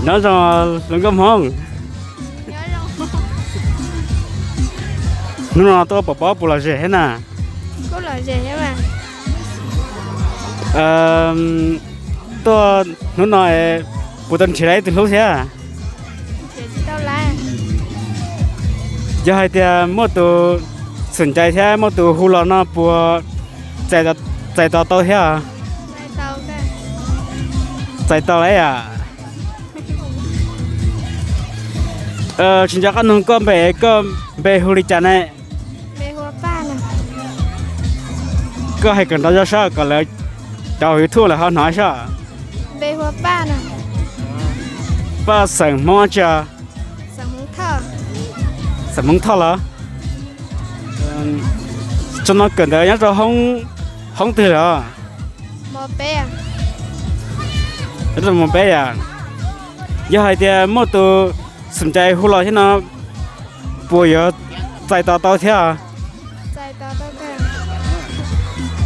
Nyob zoo hluas nkauj Hmoob. Hnub no tuaj pom pob puas lom zem thiab na? Tuaj hnub no puas tau nrhiav tau ib tug hlub thiab? Yog hais tias muaj tus xum cai thiab muaj tus hu los no puas txais tos tau thiab? Txais tau lawm yom. Tsis nco qab nug koj npe, koj npe hu li cas ne? Koj hais kom nrov zog saib kom lawv cov YouTube lawv ho hnov saib. Paj xeem Hmoob tsi? Xeem Hmoob Thoj los? Tso no kawm ntawv nyob rau hoob twg lawm? Nyob rau mos peb yom. Yog hais tias muaj tus xum cai hu los thiab no puas yuav txais tos tau thiab?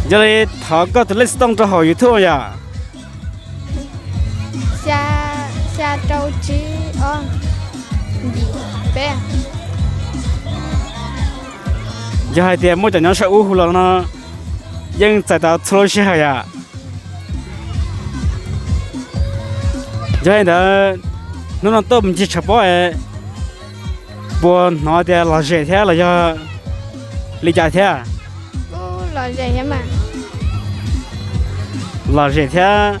Yog li thov koj tus lej xov tooj rau hauv YouTube yom. Yog hais tias muaj cov nyob sab ub hu los no yeej txais tau txhua lub sij hawm yom. Yog li ntawd hnub no tuaj mus ncig tshav pob puas hnov tias lom zem thiab los yog li cas thiab? Lom zem thiab,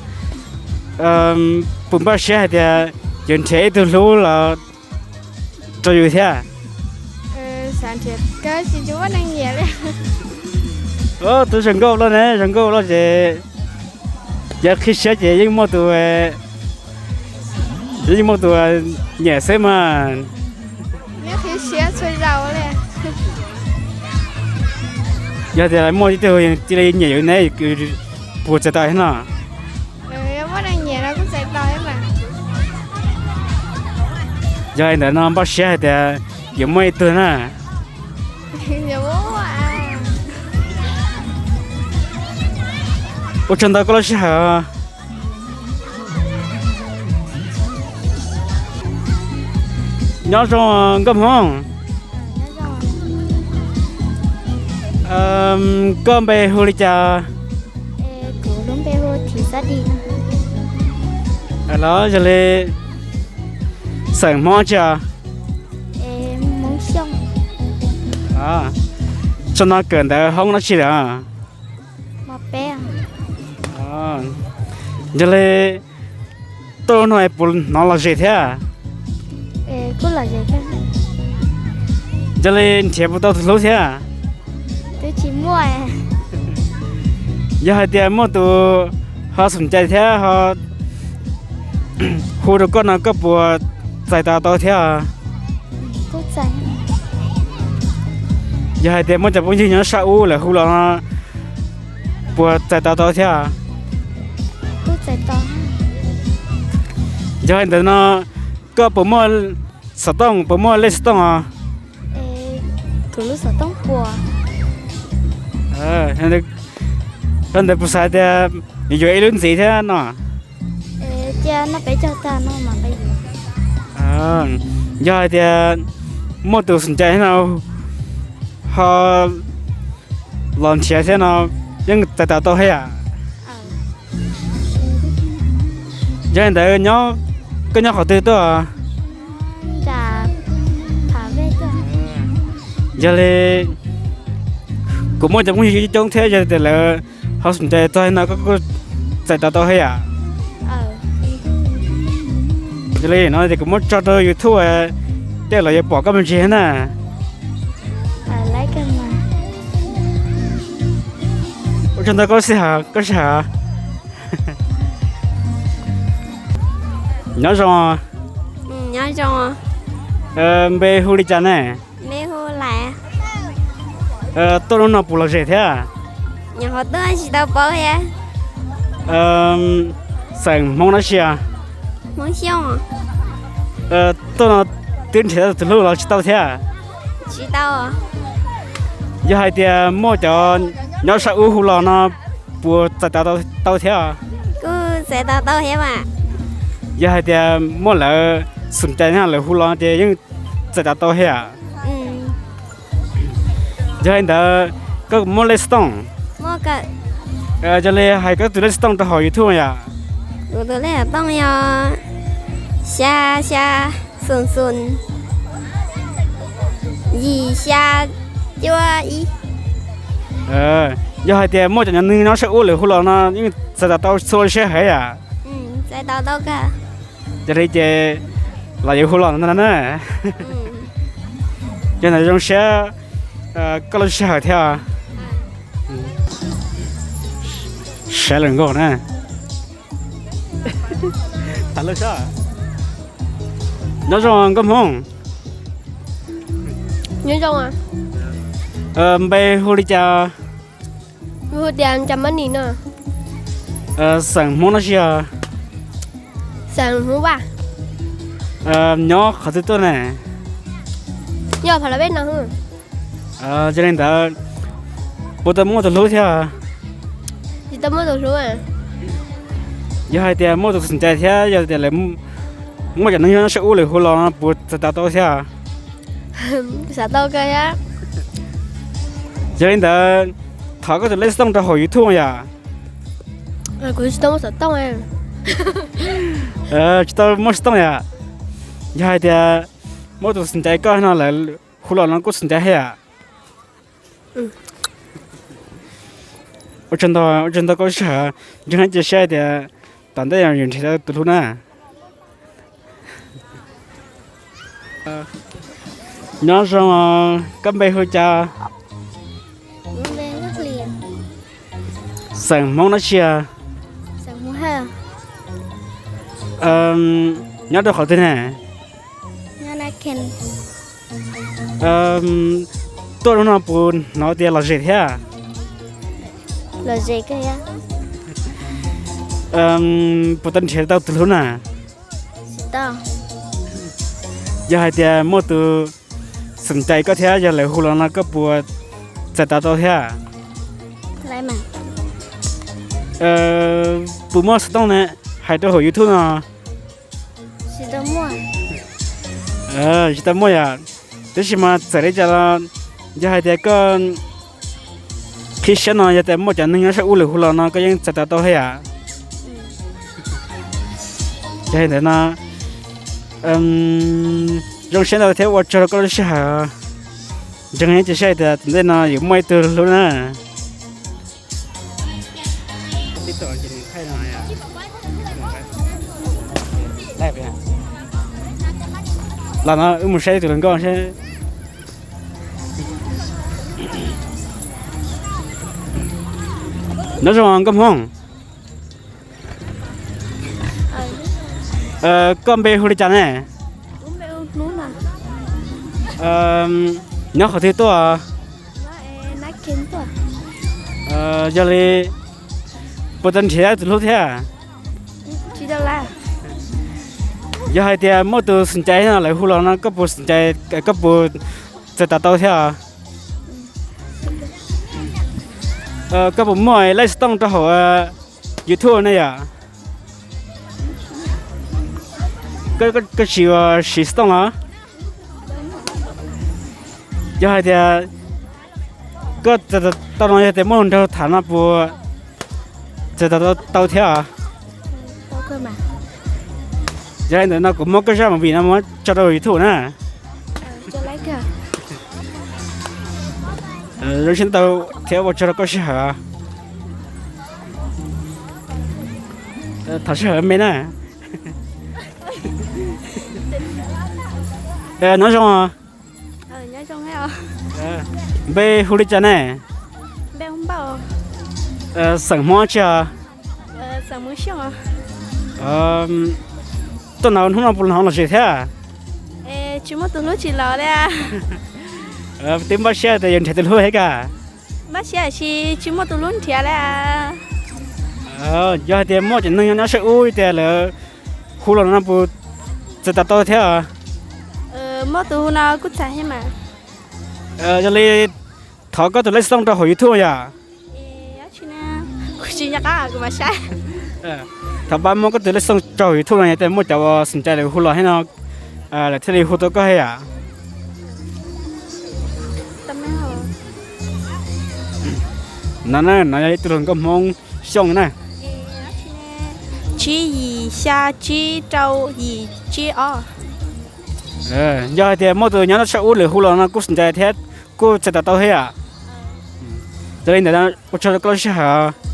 puas npaj siab hais tias yuav nrhiav ib tug hlub los rau yus thiab? Tus zoo nkauj loj ne, zoo nkauj loj ces yog qhib siab ces yeej muaj tus, yeej muaj tus nyiam xwb mas. Yog tias muaj ib tug cia li nyiam yus ne, puas txais tau thiab no? Yog li ntawd no npaj siab hais tias yuav muaj ib tug na. Ua tsaug ntau koj lub sij hawm. Nyob zoo nkauj Hmoob. Koj npe hu li cas? Los yog li xeem Hmoob tsi? Tso no kawm ntawv hoob dab tsi lawm? Yog li tuaj no puas hnov lom zem thiab? Yog li nrhiav puas tau tus hlub thiab? Yog hais tias muaj tus ho xum cai thiab ho hu rau koj no koj puas txais tos tau thiab? Yog hais tias muaj cov phooj ywg nyob sab ub lawv hu los no puas txais tos tau thiab? Yog li ntawd no koj puas muaj xov tooj, puas muaj lej xov tooj os? Yog ntawd puas xav tias yuav ib lub ntxiv thiab no? Yog hais tias muaj tus xum cai thiab no ho los nrhiav thiab no yeej txais tos tau thiab yom? Yog li ntawd koj nyob qhov twg tuaj? Yog li kuv muaj cov phooj ywg coob thiab yog tias lawv ho xum cai txog no koj kuj txais tos tau thiab yom? Yog li no ces kuv muab tso rau YouTube tej los yuav pom koj me ntsis thiab na. Ua tsaug ntau koj sij hawm, koj sij hawm. Nyob zoo. Npe hu li cas ne? Tuaj hnub no puas lom zem thiab? Xeem Hmoob dab tsi? Tuaj no twb nrhiav tau tus hlub los tsis tau thiab? Yog hais tias muaj cov nyob sab ub hu los no puas txais tau tau thiab? Kuj txais tau tau thiab mas. Yog hais tias muaj lawv xum cai no lawv hu los ces yeej txais tau tau thiab. Yog li ntawd koj muaj lej xov tooj? Yog li hais koj tus lej xov tooj rau hauv YouTube yom. Kuv tus lej xov tooj yog xya xya xoom xoom yim xya cuaj ib. Yog hais tias muaj cov neeg nyob sab ub lawv hu los no yeej txais tau tau txhua lub sij hawm yom? Txais tau tau kawg. Yog li ces los yuav hu los no na. Yog ntawd zoo siab koj lub sij hawm thiab. Sav lawm nkaus na. Nyob zoo nkauj Hmoob. Npe hu li cas? Hu tias Ncas Mab Nis no. Xeem Hmoob dab tsi os? Xeem Hmoob Vaj. Nyob qhov twg tuaj ne? Nyob Pha La Vej no. Yog li ntawd puas tau muaj tus hlub thiab? Tsis tau muaj tus hlub. Yog hais tias muaj tus xum cai thiab yog tias lawv muaj cov neeg nyob sab ub lawv hu los no puas txais tau tau thiab? Xav tau kawg thiab. Yog li ntawd thov koj tus lej xov tooj rau hauv YouTube yom. Kuv tsis tau muaj xov tooj. Tsis tau muaj xov tooj yom. Yog hais tias muaj tus xum cai koj no lawv hu los no kuj xum cai thiab yom. Ua tsaug ntau, ua tsaug ntau koj sij hawm, ntseeg cia siab tias tom ntej yus nrhiav tau tus hlub na. Nyob zoo, koj npe hu cas? Xeem Hmoob dab tsi? Nyob rau qhov twg ne? Tuaj hnub no puas hnov tias lom zem thiab? Puas tau nrhiav tau tus hlub na? Yog hais tias muaj tus xum cai koj thiab yog lawv hu los no koj puas txais tau tau thiab? Puas muaj xov tooj ne, hais rau hauv YouTube no? Tsis tau muaj yom. Tab sis mas txawm li cas los yog hais tias koj qhib siab no yog tias muaj cov neeg nyob sab ub lawv hu los no koj yeej txais tau tau thiab yom. Yog li ntawd no zoo siab ntau thiab ua tsaug rau koj lub sij hawm. Ntseeg cia siab tias tom ntej no yuav muaj ib tug hlub na. Los no wb mus saib tus hluas nkauj seb. Nyob zoo nkauj Hmoob. Koj npe hu li cas ne? Nyob qhov twg tuaj? Yog li puas tau nrhiav tus hlub thiab? Yog hais tias muaj tus xum cai no lawv hu los no koj puas xum cai, koj puas txais tau tau thiab? Koj puas muaj lej xov tooj rau hauv YouTube ne yom? Koj tsis siv xov tooj los? Yog hais tias koj tau no yog tias muaj nraug tham no puas txais tau tau thiab? Yog li ntawd no kuv muab koj zaj movie no muab tso rau YouTube na. Zoo siab ntau thiab ua tsaug rau koj sij hawm. Thov sij hawm me na. Nyob zoo. Npe hu li cas ne? Xeem Hmoob tsi? Tuaj no hnub no puas hnov lom zem thiab? Twb npaj siab tias yuav nrhiav tus hlub thiab kaj? Yog hais tias muaj cov neeg nyob sab ub tias lawv hu los no puas txais tau tau thiab? Yog li thov koj tus lej xov tooj rau hauv YouTube yom. Tsis nco qab kuv mam saib. Thov pab muab koj tus lej xoj tso YouTube no, yog tias muaj cov uas sib ncaim lawv hu los thiab no, lawv thiaj li hu tau koj thiab yom. No na, no yog ib tug hluas nkauj Hmoob Xyooj na. Tsib yim xya tsib rau yim tsib ob. Yog hais tias muaj tus nyob noj tshaj ub lawv hu los no kuj sib ncaim thiab, kuj txais tos tau thiab yom. Yog li ntawd ua tsaug rau koj lub sij hawm.